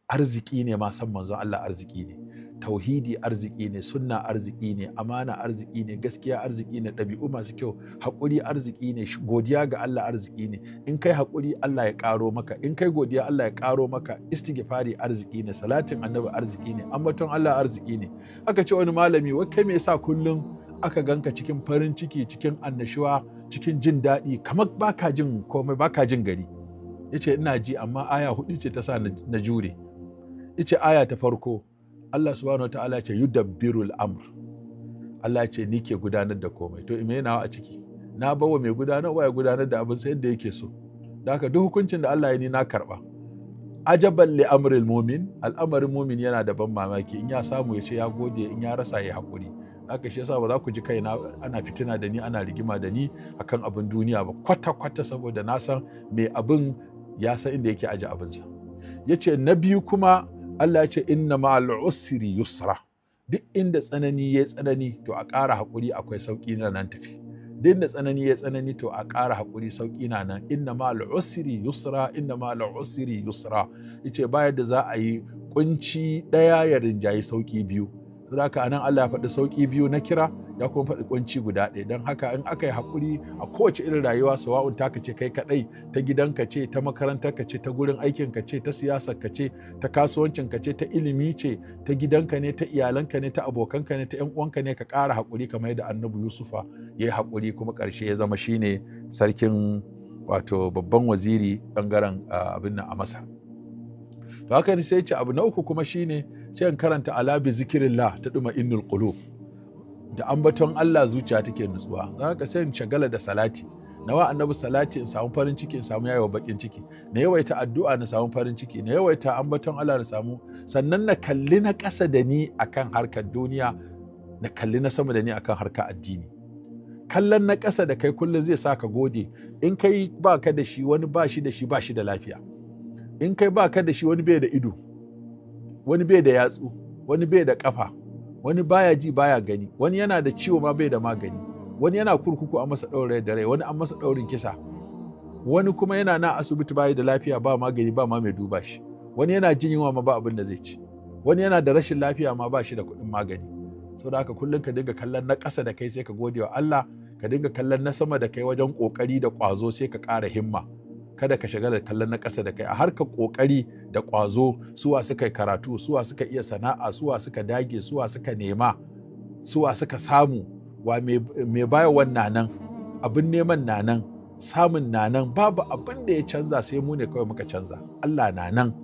Arziki ne ma san manzon Allah, arziki ne. Tauhidi arziki ne, sunna arziki ne, amana arziki ne, gaskiya arziki ne, ɗabi'u masu kyau, haƙuri arziki ne, godiya ga Allah arziki ne. In kai haƙuri, Allah ya ƙaro maka. In kai godiya, Allah ya ƙaro maka. Istighfari arziki ne, salatin annabi arziki ne, ambaton Allah arziki ne. Aka ce wani malami, wai kai me yasa kullum aka ganka cikin farin ciki, cikin annashuwa, cikin jin daɗi, kamar baka jin komai, baka jin gari? Yace ina ji, amma aya hudu ce ta sa na jure. Yace aya ta farko, Allah subhanahu wataala ce yudabbirul amr, Allah ce ni ke gudanar da komai. To me nawa a ciki? Na bawa mai gudanarwa ya gudanar da abin sa yadda yake so. Da haka duk hukuncin da Allah ya ni na karba. Ajaban li amril mumin, al'amarin mumin yana da ban mamaki. In ya samu ya ce ya gode, in ya rasa ya haƙuri. Haka shi yasa ba za ku ji kaina ana fitina da ni, ana rigima da ni akan abin duniya ba kwata kwata, saboda na san mai abin ya san inda yake aje abinsa. Yace na biyu kuma, Allah ya ce inna ma'al usri yusra. Duk inda tsanani ya tsanani, to a ƙara haƙuri, akwai sauƙi na nan tafi. Duk inda tsanani ya tsanani, to a ƙara haƙuri, sauƙi na nan. Inna ma'al usri yusra, inna ma'al usri yusra. Yace ba yadda za a yi kunci ɗaya ya rinjayi sauƙi biyu. Saboda haka anan Allah ya faɗi sauƙi biyu na kira, ya kuma faɗi kunci guda ɗaya. Don haka in aka yi haƙuri a kowace irin rayuwa, sawa'un taka ce kai kaɗai, ta gidanka ce, ta makarantarka ce, ta gurin aikinka ce, ta siyasarka ce, ta kasuwancinka ce, ta ilimi ce, ta gidanka ne, ta iyalanka ne, ta abokanka ne, ta 'yan uwanka ne, ka ƙara haƙuri kamar yadda Annabi Yusufa ya yi haƙuri, kuma ƙarshe ya zama shine sarkin, wato babban waziri ɓangaren abin nan a Masar. To haka ne. Sai ce abu na uku kuma shine sai in karanta ala bi zikrillah tadma'innul qulub, da ambaton Allah zuciya take nutsuwa. Za ka sai in shagala da salati, nawa Annabi salati, in samu farin ciki, in samu yayewa bakin ciki. Na yawaita addu'a, na samu farin ciki. Na yawaita ambaton Allah, na samu. Sannan na kalli na ƙasa da ni akan harkar duniya, na kalli na sama da ni akan harkar addini. Kallon na ƙasa da kai kullum zai sa ka gode. In kai ba ka da shi, wani ba shi da shi, ba shi da lafiya. In kai ba ka da shi, wani bai da ido, wani bai da yatsu, wani bai da ƙafa, wani baya ji, baya gani, wani yana da ciwo ma bai da magani, wani yana kurkuku an masa ɗaurin da rai, wani an masa ɗaurin kisa, wani kuma yana na asibiti bayi da lafiya, ba magani, ba ma mai duba shi, wani yana jin yunwa ma ba abin da zai ci, wani yana da rashin lafiya ma ba shi da kuɗin magani. Saboda haka kullum ka dinga kallon na ƙasa da kai, sai ka gode wa Allah. Ka dinga kallon na sama da kai wajen ƙoƙari da ƙwazo, sai ka ƙara himma. Kada ka shiga da kallon na ƙasa da kai a harkar ƙoƙari da ƙwazo. Suwa suka yi karatu, suwa suka iya sana'a, suwa suka dage, suwa suka nema, suwa suka samu? Wa mai bayarwan na nan, abin neman na nan, samun na nan, babu abin da ya canza, sai mu ne kawai muka canza. Allah na nan,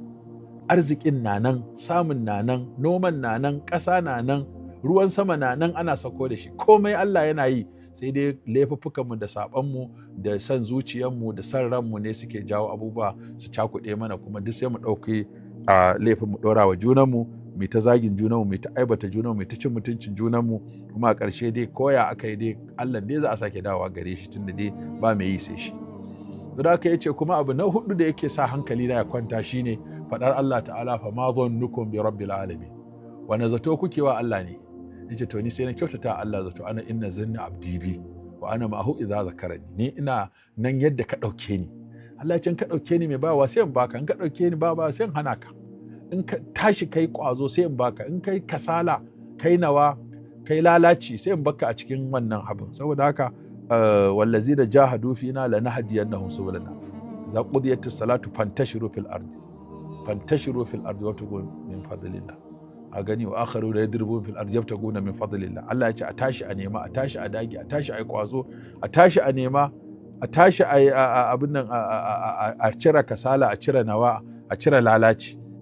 arzikin na nan, samun na nan, noman na nan, ƙasa na nan, ruwan sama na nan ana sako da shi. Komai Allah yana yi, sai dai laifuffukanmu da saɓanmu da son zuciyarmu da son ranmu ne suke jawo abubuwa su cakuɗe mana. Kuma duk sai mu ɗauki a laifin mu ɗora wa junanmu, mu ta zagin junanmu, mu ta aibata junanmu, mu ta cin mutuncin junanmu. Kuma a ƙarshe dai koya aka yi dai, Allah dai za a sake dawowa gare shi, tunda dai ba mai yi sai shi. Don haka yace kuma abu na hudu da yake sa hankali na ya kwanta shine faɗar Allah ta'ala fa ma dhannukum bi rabbil alamin, wani zato kuke wa Allah ne? Yace to ni sai na kyautata Allah zato. Ana inda zanni abdi bi wa ana ma'ahu idza zakarani. Ni ina nan yadda ka ɗauke ni. Allah ya ce in ka ɗauke ni mai bawa, sai in baka. In ka ɗauke ni ba, sai in hana ka. In ka tashi kai ƙwazo, sai in baka. In kai kasala, kai nawa, kai lalaci, sai in baka a cikin wannan abin. Saboda haka wallazina jahadu fina lanahdiyannahum subulana. Idza qudiyatis salatu fantashiru fil ardi, fantashiru fil ardi wabtagu min fadlillah. A gani wa akharu da yadribun fil ardi yabtaguna min fadlillah. Allah ya ce a tashi a nema, a tashi a dage, a tashi a yi kwazo, a tashi a nema, a tashi a abin nan, a cire kasala, a cire nawa, a cire lalaci.